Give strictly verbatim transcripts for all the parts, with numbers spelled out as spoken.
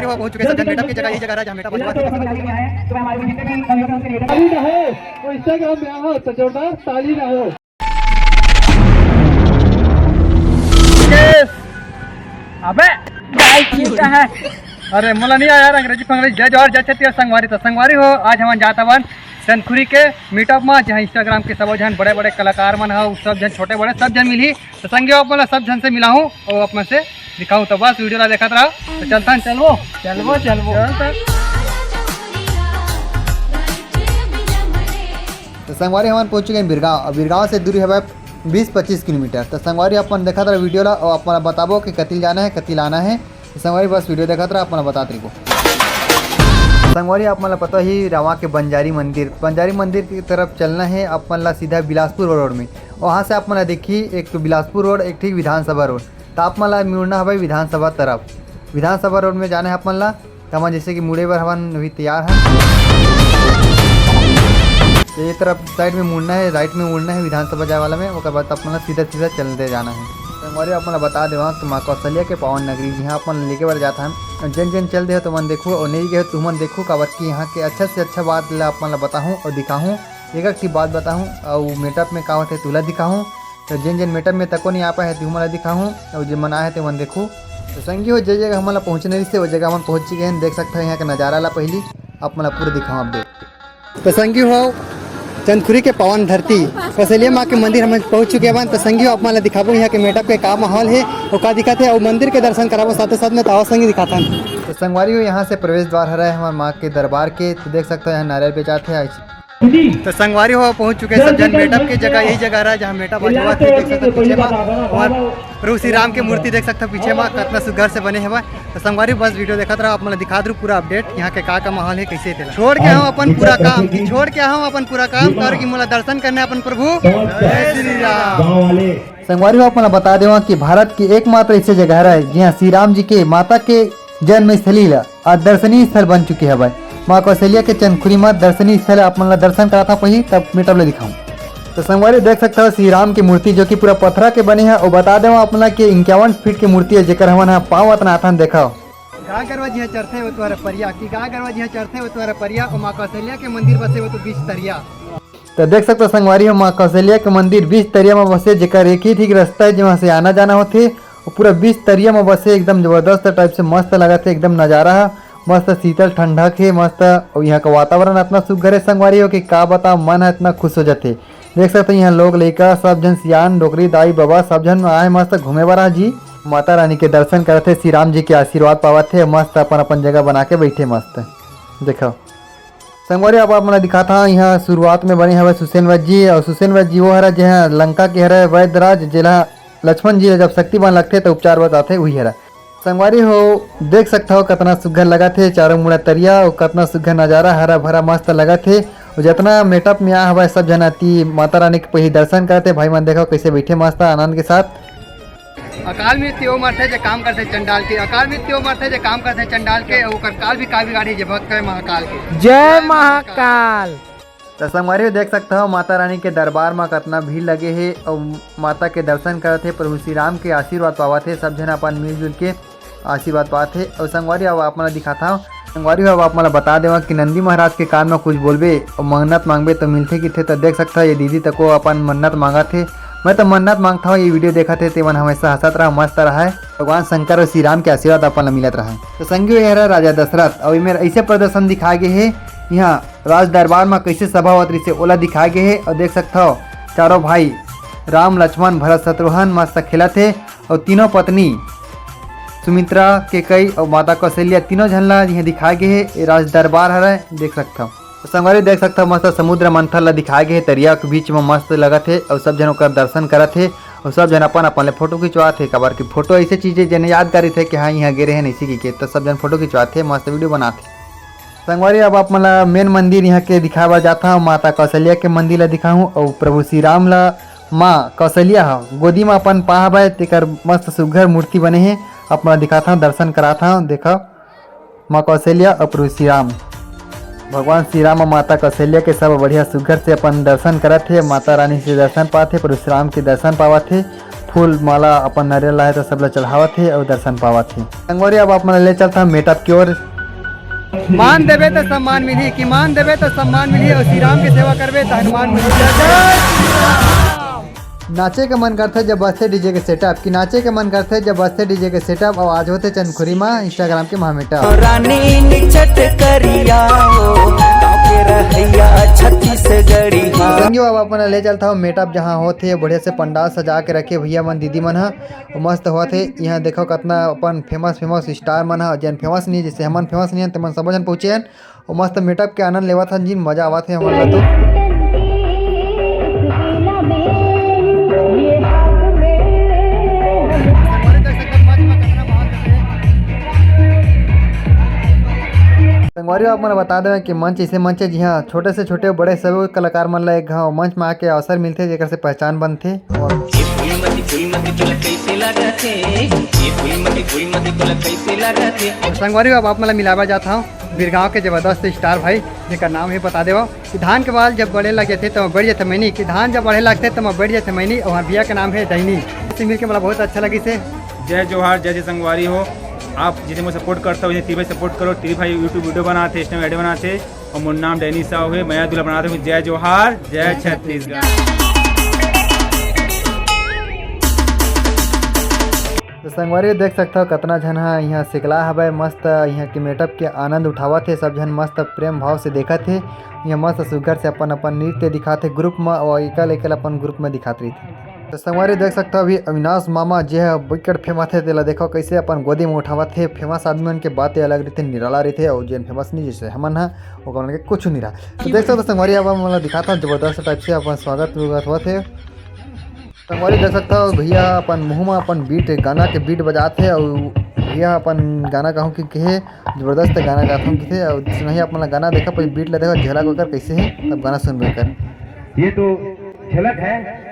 पहुंच चुके हैं सज्जन मेटअप की जगह, यही जगह रहा जहाँ मेटअप आज हुआ था। ताली ना हो, तो Instagram में आओ तो जोरदार ताली ना हो। अबे गाय की का है? अरे मोला नहीं आया यार अंग्रेजी फंग्रेजी। जय जोहार, जय छत्तीसगढ़ संगवारी। तो संगवारी हो, आज हमन जात हवन चंदखुरी के मीटअप में, जहाँ Instagram के सबो झन बड़े बड़े कलाकार मन ह, सब झन छोटे बड़े सब झन मिलही। तो संगी हो, आप मन ला सब झन से मिलाहूँ और आप मन से दिखाहूँ। तो बस वीडियो ला देखत रहा। तो चलथन, चलबो, चलबो, चलबो। चल तो। तो संगवारी हमन पहुंच चुके हैं बिरगांव। और बिरगांव से दूरी हवे बीस पच्चीस किलोमीटर। तो संगवारी अपन देखत रहा वीडियो ला और अपन बताबो कि कतिल जाना है, कतिल आना है। तो संगवारी बस वीडियो देखत रहा, अपन बतात रहिबो। संगवारी आप मन ला पता ही रवा के बंजारी मंदिर, बंजारी मंदिर की तरफ चलना है अपन ला सीधा बिलासपुर रोड में। वहाँ से आप मन ला देखी एक ठो बिलासपुर रोड, एक ठीक विधानसभा रोड। तो आप मन ला मुड़ना हवे विधानसभा तरफ, विधानसभा रोड में जाना है आप मन ला। तो हमन जैसे कि मुड़े बर हमन अभी तैयार है। तो ये तरफ साइड में मुड़ना है, राइट में मुड़ना है विधानसभा जाए वाला में, ओकर बाद अपन ला सीधा सीधा चलते जाना है। संगवारी अपन ला बता देवा कि माँ कौशल्या के पावन नगरी जिहाँ अपन लेके बर जात हन, जेन जेन चल दे हो तो मन देखू और नहीं गए हो तो मन देखू, काबर कि यहाँ के अच्छा से अच्छा बात ला अपन ला बताहूँ और दिखाहूँ। एक एक ठी बात बताहूँ और मेटअप में का होते तुला दिखाहूँ। तो जेन जेन मेटअप में तको नहीं आ पाए हे, तुमन ला दिखाहूँ, और जेन मन आए हे, ते मन देखू। तो संगी हो, जे जगह हमन ला पहुँचने रहिसे, वो जगह हमन पहुँच चुके हैं। देख सकते हो यहाँ के नज़ारा ला, पहली आप मन ला पूरा दिखाऊँ अपडेट। तो संगी हो, चंदखुरी के पावन धरती कौशल्या माँ के मंदिर हमन पहुँच चुके हवन। तो संगी हो, आप मन ला दिखाबो यहाँ के मेटअप के का माहौल है, वो का दिखत है, और मंदिर के दर्शन कराबो साथे साथ में। तो आओ संगी दिखाथन। तो संगवारी हो, यहाँ से प्रवेश द्वार हरे हमारे माँ के दरबार के। तो देख सकते हो यहाँ नारियल बेचात है। तो संगवारी हो, पहुंच चुके हैं सब झन मेटअप की जगह, यही जगह रहा जहाँ मेटअप आज हुआ था। देख सकते हो पीछे में और प्रभु श्री राम की मूर्ति देख सकते हो पीछे में, कितना सुघर से बने हवा। तो संगवारी बस वीडियो देखत रहो, आप मन ला दिखात रहूँ पूरा अपडेट, यहाँ के का का माहौल है, कैसे तेला। छोड़ के हम अपन पूरा काम, छोड़ के हम अपन पूरा काम, काबर कि मोला दर्शन करने अपन प्रभु जय श्री राम। संगवारी हो, आप मन ला बता देवा कि भारत की एकमात्र ऐसे जगह हरे, जिहाँ श्री राम जी के माता के जन्म स्थली ला आज दर्शनीय स्थल बन चुके हवय। माँ कौशल्या के चंदखुरी म दर्शनीय स्थल आप मन ला दर्शन करात हव, पही तब मेटअप ला दिखाऊं। तो संगवारी देख सकते हो श्री राम की मूर्ति जो कि पूरा पथरा के बने हे। अउ बता देवा आप मन ला कि इक्यावन फीट की मूर्ति है, जेकर हमन ह पाँव अतनाथन। देखो, गाय गरवा जिहाँ चरथे वो तुहर परिया, कि गाय गरवा जिहाँ चरथे वो तुहर परिया, अउ माँ कौशल्या के मंदिर बसे वो तो बीच तरिया। तो देख सकते हो संगवारी हो, माँ कौशल्या के मंदिर बीच तरिया में बसे, जेकर एक ही ठीक रास्ता है, जेमा से आना जाना होथे। अउ पूरा बीच तरिया में बसे, एकदम जबरदस्त टाइप से मस्त लगत हे, एकदम नजारा ह मस्त शीतल ठंडक हे मस्त। अउ यहाँ का वातावरण इतना सुघर हे संगवारी हो कि का बता, मन ह इतना खुश हो जाथे। देख सकते हो यहाँ लोग लइका सब झन, सियान डोकरी, दाई बाबा सब झन आए मस्त घूमे बर। आज जी माता रानी के दर्शन करत हे, श्री राम जी के आशीर्वाद पावत हे, मस्त अपन अपन जगह बना के बैठे मस्त। देखो संगवारी, अब आप मन ला दिखात हव, इहाँ शुरुआत में बने हवय सुसेन वैद्य जी, अउ सुसेन वैद्य जी वो हरय, जेहा लंका के हरय वैद्यराज, जेला लक्ष्मण जी ला जब शक्ति बाण लगथे, त उपचार बर जाथे, उही हरय। संगवारी हो, देख सकत हव, कतना सुघर लगत हे चारों मुड़ा तरिया, अउ कतना सुघर नजारा, हरा भरा मस्त लगत हे। अउ जतना मेटअप में आ हवय, सब झन आती माता रानी के पहिली दर्शन करत हे। भाई मन देखो, कैसे बैठे मस्त आनंद के साथ। अकाल मृत्यु ओ मरथे जे काम करथे चंडाल के, अकाल मृत्यु ओ मरथे जे काम करथे चंडाल के, ओकर काल भी का बिगाड़ी जे भक्त करे महाकाल के। जय महाकाल। त संगवारी हो देख सकत हव माता रानी के दरबार म कतना भीड़ लगे हे अउ माता के दर्शन करत हे, प्रभु श्री राम के आशीर्वाद पावत हे, सब झन अपन मिलजुल के आशीर्वाद पावत हे। अउ संगवारी अब आप मन ल दिखात हव, संगवारी हो अब आप मन ल बता देवं कि नंदी महाराज के कान म कुछ बोलबे अउ मन्नत मांगबे त मिलथे किथे। त देख सकत हव ये दीदी तको अपन मन्नत मांगत हे। मैं तो मन्नत मांगत हव, ये वीडियो देखत हे तेमन हमेशा हंसत रहा, मस्त रहा, भगवान शंकर अउ श्री राम के आशीर्वाद अपन ल मिलत रहा। त संगी हो, ये हरा राजा दशरथ अउ एमेर ऐसे प्रदर्शन दिखाए गे हे, यहाँ राज दरबार म कइसे सभा होवत रहिसे, ओला दिखाए गे हे। अउ देख सकत हव, चारों भाई राम, लक्ष्मण, भरत, शत्रुघ्न मस्त खेलत हे। अउ तीनों पत्नी सुमित्रा, केकई अउ माता कौशल्या, तीनों झन ला इहाँ दिखाए गे हे। ए राज दरबार हरय, देख सकत हव। संगवारी देख सकत हव, मस्त समुद्र मंथन ला दिखाए गे हे, तरिया के बीच म मस्त लगत हे। अउ सब झन ओकर दर्शन करत हे। अउ सब झन अपन अपन ले फोटो खिंचवात हे, काबर कि फोटो ऐसे चीज हे, जेन यादगारी थे कि हाँ, इहाँ गे रहे, ऐसे की के, त सब झन फोटो खिंचवात हे, मस्त वीडियो बनात हे। संगवारी, अब आप मन ला मेन मंदिर यहाँ के दिखाए बर जात हव। माता कौशल्या के मंदिर ला दिखाहूँ अउ प्रभु श्री राम ला माँ कौशल्या ह गोदी म अपन पा हवय, तेकर मस्त सुघर मूर्ति बने हे। आप मन ला दिखात हव, दर्शन करात हव। देखव, माँ कौशल्या अउ प्रभु श्री राम, भगवान श्री राम अउ माता कौशल्या के सब बढ़िया सुघर से अपन दर्शन करत हे, माता रानी से दर्शन पात हे, प्रभु श्री राम के दर्शन पावत हे। फूल माला अपन नरियल लाए तो सब ला चढ़ावत हे और दर्शन पावत हे। संगवारी, अब आप मन ले चलता मेटअप की ओर। मान देबे त सम्मान मिलही, कि मान देबे त सम्मान मिलही, और श्री राम के सेवा करबे त हनुमान मिलही। जय जय श्री राम। नाचे के मन करथे जब बजथे डीजे के सेटअप, कि नाचे के मन करथे जब बजथे डीजे के सेटअप। और आज होथे चंदखुरी मा Instagram के महामेटअप। रानी निचट करिया हो, गाँव के रहैया छत्तीसगढ़िया। संगी बाबा अपन ले चलता हूँ मेटअप, जहाँ होथे बढ़िया से पंडाल सजा के रखे भैया मन दीदी मन ह। अउ मस्त होवत हे। यहाँ देखो कतना अपन फेमस फेमस स्टार मन ह, जेन फेमस नहीं, जैसे हमन फेमस नहीं हन, तेमन सबो झन पहुँचे हन। अउ मस्त मेटअप के आनंद लेवत हन जी, मजा आवत हे हमन ला तो। संगवारी, आप मन ला बता देवे कि मंच ऐसे मंच है, जिहाँ छोटे से छोटे बड़े सभी कलाकार मन ला एक घाव मंच में आके अवसर मिलथे, जेकर से पहचान बनथे। और ये फूलमती, फूलमती तोला कैसे लागत हे? ये फूलमती, फूलमती तोला कैसे लागत हे? और संगवारी, अब आप मन ला मिलावा जात हूँ बिरगांव के जबरदस्त स्टार भाई, जेकर नाम है बता देवा कि धान के बाल जब बढ़े लग जाथे तो बढ़ जाथे मैनी, कि धान जब बढ़े लगथे तो बढ़ जाथे मैनी। और भैया के नाम है डैनी। इससे मिलके मला बहुत अच्छा लगिस हे। जय जोहार, जय जय संगवारी हो। आप जैसे मोर सपोर्ट करता हो, जैसे टीवी सपोर्ट करो, टीवी भाई YouTube वीडियो बनाथे, Instagram आईडी बनाथे, और मोर नाम डैनी साहू है, मैं दूल्हा बनाते हूँ। जय जोहार, जय छत्तीसगढ़। तो संगवारी देख सकथव कतना झन ह इहाँ सिकला हवय, मस्त इहाँ के मेटअप के आनंद उठावत हे, सब झन मस्त प्रेम भाव से देखत हे। इहाँ मस्त सुग्घर से अपन अपन नृत्य दिखात हे ग्रुप म, अउ एकल एकल अपन ग्रुप म दिखात रहिथे। तो संगवारी देख सकथव अभी अविनाश मामा जे ह बिकट फेमस हे, तेला देखो कैसे अपन गोदी म उठावत हे। फेमस आदमी मन के बात अलग रहिथे, निराला रहिथे, अउ जेन फेमस नहीं जैसे हमन ह, ओकर मन के कुछ नहीं रहा। तो देख सकथव संगवारी, अब हमन ला दिखात हन जबरदस्त टाइप से अपन स्वागत उगत होवत हे। संगवारी देख सकता हो भैया अपन मुंह में अपन बीट, गाना के बीट बजात हे, अउ भैया अपन गाना कहूँ कि कहे जबरदस्त गाना गात हूँ कहे। अउ सुनही आप मन ला गाना देखा, पहले बीट ला देखा, झलक ओकर कैसे है, तब गाना सुनबे कर। ये तो झलक है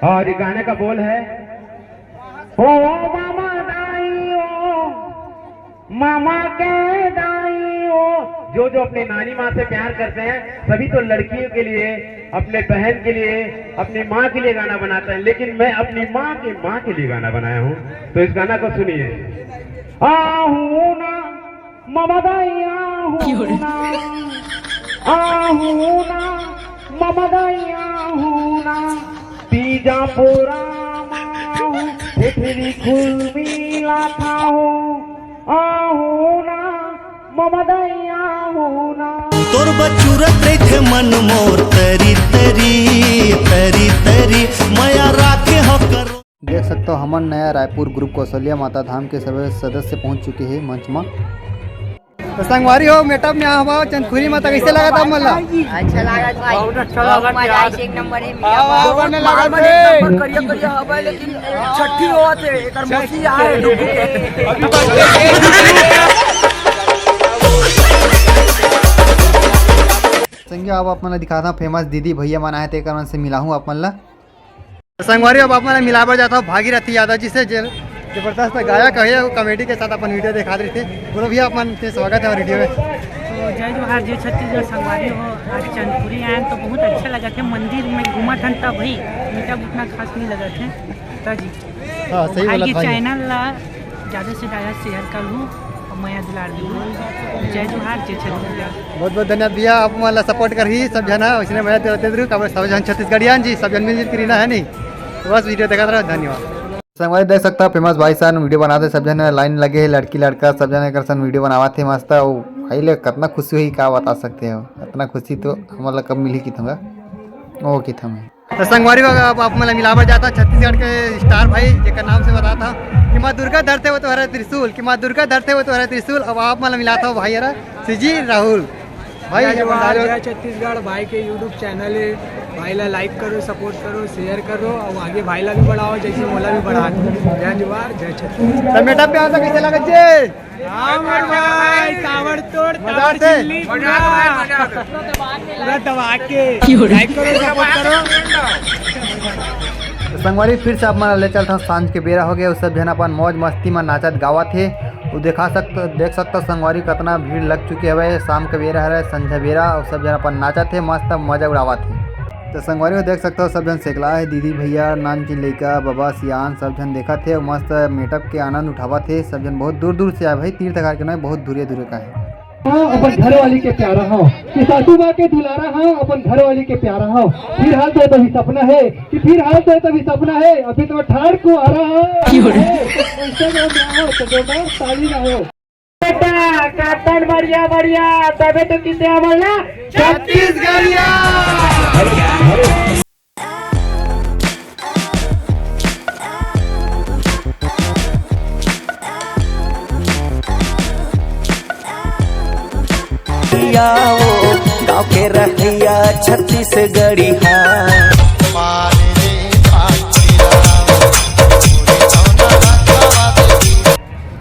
और ये गाने का बोल है, ओ मामा दाई ओ, मामा के दाई ओ। जो जो अपनी नानी माँ से प्यार करते हैं, सभी तो लड़कियों के लिए, अपने बहन के लिए, अपनी माँ के लिए गाना बनाते हैं, लेकिन मैं अपनी माँ की माँ के लिए गाना बनाया हूँ। तो इस गाना को सुनिए। आहू ना, ममा दाई आहू ना, आहू ना, ममा दाई आहू ना, बीजापुरा माहू, फिर खुल मिला था हो। आहू ना, ममा दाई आहू ना। तोर बचुरत रहिथे मन मोर तरी तरी, तरी तरी, मया राखे हो करो। देख सकते हो हमन नया रायपुर ग्रुप कौशल्या माता धाम के सभी सदस्य पहुंच चुके हैं मंच में। तो संगवारी हो, मेटअप में आवा चंदखुरी माता, कैसे लगा था मन ला? अच्छा लगा भाई, बहुत अच्छा लगा, बहुत मजा आइस, एक नंबर है। हाँ, बढ़िया, बढ़िया लगा। करिया करिया हवा है, लेकिन छठी होवत हे, एकर मौसी आ हे। संगी, अब आप मन ला दिखाता हूँ, फेमस दीदी भैया मन आए थे, एक मन से मिलाहूँ आप मन ला। संगवारी, अब आप मन ला मिलाबर जाता हूँ भागीरथी यादव जी से, जे जबरदस्त गायक है, वो कॉमेडी के साथ अपन वीडियो दिखा रहे थे। बोलो भैया, अपन के स्वागत है हमारे वीडियो में। तो जय जोहार, जय छत्तीसगढ़ संगवारी हो। आज चंदखुरी आए तो बहुत अच्छा लगा थे, मंदिर में घूमा था तब ही, मेटअप उतना खास नहीं लगा थे। ता जी। हाँ, सही भाई बोला के भाई। चैनल ला ज्यादा से ज्यादा शेयर कर लूँ और मया दुलार भी। जय जोहार, जय छत्तीसगढ़। बहुत बहुत धन्यवाद भैया, आप मन ला सपोर्ट करही सब झन, वैसने मया देते रहू, काबर सब झन छत्तीसगढ़ियान जी, सब झन मिलजुल के रहिना है नहीं। तो बस वीडियो देखत रहो, धन्यवाद। संगवारी देख सकता हो, फेमस भाई सन वीडियो बनाते, सब झन लाइन लगे है, लड़की लड़का सब झन एकर सन वीडियो बनावत है मस्त। ओ भाई ले कतना खुशी हुई, का बता सकते हो, इतना खुशी तो हमन ला कब मिली किथंगा, ओ किथंग। तो संगवारी हो, अब आप मन ला मिलाबर जाता छत्तीसगढ़ के स्टार भाई, जेकर नाम से बताता हूँ कि माँ दुर्गा धरते हो तो हरे त्रिशूल, कि माँ दुर्गा धरते हो तो हरे त्रिशूल। अब आप मन ला मिलाता हूँ भाई हरा सीजी राहुल। भाई, जय ये जोहार, बता दो। जय छत्तीसगढ़। भाई के YouTube चैनल है, भाई ला लाइक करो, सपोर्ट करो, शेयर करो और आगे भाई ला भी बढ़ाओ, जैसे मोला भी बढ़ा दो। जय जोहार, जय छत्तीसगढ़। तो मेटअप पे आता कैसे लगा जे? हाँ, मोर भाई, ताबड़तोड़, मजा आते? ताबड़ चिल्ली, मजा आते, पूरा। मजा आते। पूरा दबा के। लाइक करो, सपोर्ट करो। तो संगवारी, फिर से आप मन ला ले चलत हन, सांझ के बेरा हो गया, उ सब झन अपन मौज मस्ती में नाचत गावत हे। उ देखा सकत, देख सकत संगवारी, कतना भीड़ लग चुके हवे, शाम के बेरा हरे, संझा बेरा, अउ सब झन अपन नाचत हे, मस्त मजा उड़ावत हे। तो संगवारी हो, देख सकते हो, सब झन सेकला है, दीदी, भैया, नानकिन लइका, बबा, सियान, सब झन देखत हे, मस्त मेटअप के आनंद उठावत हे। सब झन बहुत दूर दूर से आए भाई, तीर तखार के नहीं, बहुत दूरे दूरे का है। हाँ, अपन घर वाली के प्यारा हो, कि सासू माँ के दुलारा हो, अपन घर वाली के प्यारा हो। फिर हाल तो तभी सपना है, कि फिर हाल तो तभी सपना है, अभी तो ठाड़ को आ रहा है। क्यों रे? ऐसे में ना हो, तो बेटा, ताली ना हो। बेटा, काटन बढ़िया, बढ़िया, तबे तो किसे हमला छत्तीसगढ़िया। गाँव के रहैया छत्तीसगढ़िया।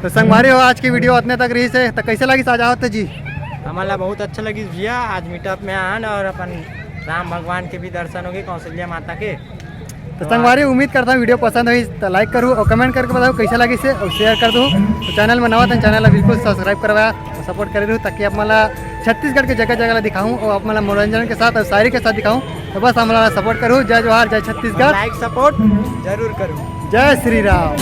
तो संगवारी हो, आज की वीडियो उतने तक रहिस हे। तो कैसे लगिस आज आवत जी? हमला बहुत अच्छा लगिस भैया, आज मीटअप में आन और अपन राम भगवान के भी दर्शन होगे, कौशल्या माता के। तो संगवारी, उम्मीद करता हूँ वीडियो पसंद होइस तो लाइक करूँ और कमेंट करके बताओ कैसे लगिस हे और शेयर कर दो। तो चैनल में नवा तो चैनल ला बिल्कुल सब्सक्राइब करवा और सपोर्ट करे रहू, ताकि आप मला छत्तीसगढ़ के जगह जगह ला दिखाऊँ और आप मला मनोरंजन के साथ और शायरी के साथ दिखाऊँ। तो बस हमला सपोर्ट करूँ। जय जोहार, जय छत्तीसगढ़, लाइक सपोर्ट जरूर करूँ। जय श्री राम।